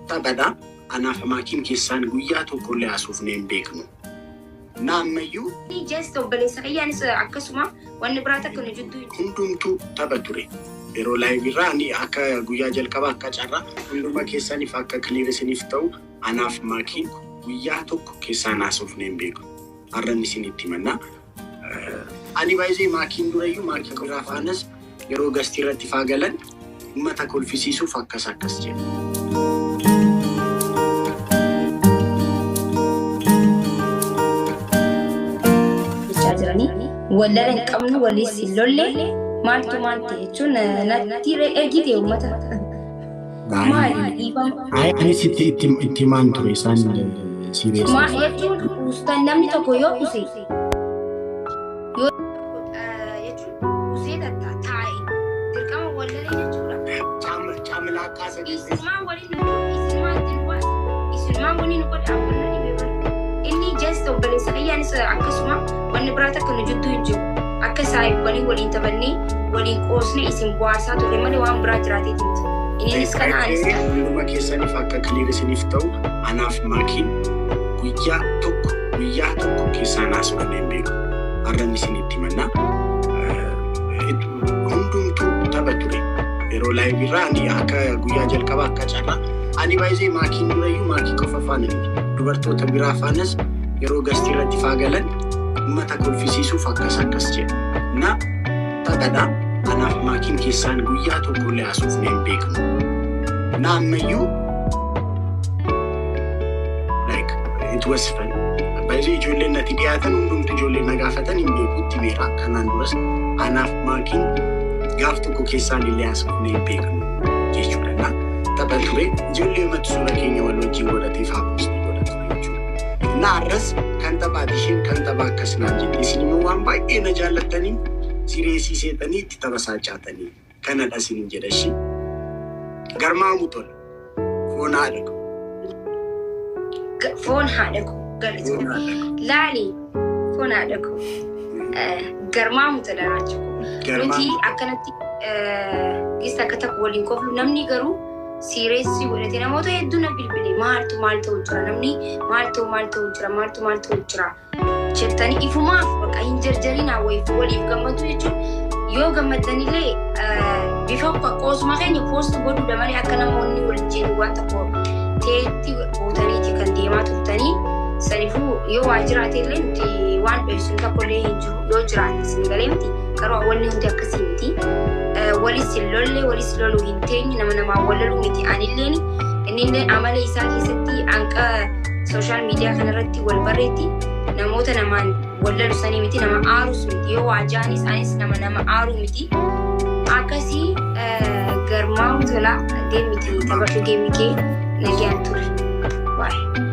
Taphadha. Anaaf maakiin keessaan guyyaa tokkollee haasofnee hin beeknu. Na ammayyuu Just obboleessa kiyyaanis akkasuma, wanni biraa takka nu jidduu hin jiru. Hundumtuu tapha ture. Yeroo live irraa ani akka guyyaa jalqabaa akka carraa hunduma keessaniif akka clear isiniif ta'u, anaaf maakiin guyyaa tokko keessaan haasofnee hin beeknu. Har'an isinitti himannaa. Ani baay'ee maakiin durayyuu maakii biraa faanas yeroo gastii irratti faa galan uummata kolfisiisuuf akkas akkas jedhu. Jechaa jiranii wallala hin qabnu, walis hin lolle. Maaltu maal ta'e jechuun natti ergite uummata maali dhiifama. Ay, anis itti himaan ture isaan serious. Maa jechuun ustan namni tokko yoo use yoo jechuun usee taa'e dirqama wallalee jechuudha. Caamilaa kaasa. Isumaan waliin nu isumaan itti nu baasa. Isumaan waliin nu godha wanna dhibee bara. Inni just obboleessa kiyyaanis akkasuma, wanni biraa takka nu jidduu hin jiru. Akka saahibbanii waliin taphannee, waliin qoosnee isin bohaarsaa turre malee waan biraa jiraateeti miti. Innis kana, anis kana. Hunduma keessaniif akka clear isiniif ta'u, anaaf maakiin guyyaa tokko, guyyaa tokko keessaan haasofnee hin beeku. Har'an isinitti himannaa. Hundumtuu tapha ture. Yeroo live irraa ani akka guyyaa jalqabaa akka carraa ani baay'ee maakiin durayyuu maakii qofa faana miti. Dubartoota biraa faanas yeroo gastii irratti faa galan uummata kolfisiisuuf akkas akkas jedhu. Na taphadha. Anaaf maakiin keessaan guyyaa tokkollee haasofnee hin beeknu. Na ammayyuu like it was fun. Baay'ee ijoolleen natti dhiyaatan hundumtu ijoolleen na gaafatan hin beekutti beera. Kanaan duras anaaf maakiin gaaf tokko keessaan illee haasofnee hin beeknu jechuudha. Na tapha ture, ijoollee matu suura keenya wal wajjin godhatee faa post godha ture jechuudha. Na har'as kan taphaati, isheen kan tapha akkas naan jette, isin immoo waan baay'ee na jaallattanii serious seetanii itti taphasaa caatanii kanadha isinin jedha ishee. Garmaamu tola. Foon haadha koo. Foon haadha koo galatu. Foon haadha koo. Laali, foon haadha koo. Garmaamu tola raachuu koo. Nuti Garmaamu. akkanatti gista akka takka waliin koflu, namni garuu serious godhate namoota hedduu na bilbile, maaltu maal ta'u jira, namni maaltu maal ta'u jira, maaltu maal ta'u jira jettanii ifumaaf bakka hin jarjarinaa. Wayiif waliif gammadu jechuun yoo gammaddanillee bifa qoosuma keenya post godhuudha malee akka namoonni wal jedhu waan tokko ta'etti gootaniiti kan deemaa turtanii. Saniifuu yoo waa jiraate illee nuti waan dhoksinu tokko illee hin jiru. Yoo jiraate isin galee miti, garuu wanni hundi akkasii miti. Walis hin lolle, walis loluu hin teenye, nama namaa wal loluu miti. Anilleen innillee amala isaa keessatti hanqa social media kanarratti wal barreetti namoota namaan wal lolu sanii miti, nama aarus miti. Yoo waa jaanis anis nama nama aaruu miti. Akkasii garmaamu tola, deemiti taphadhu, geemii kee, nagaan ture. Baay'ee.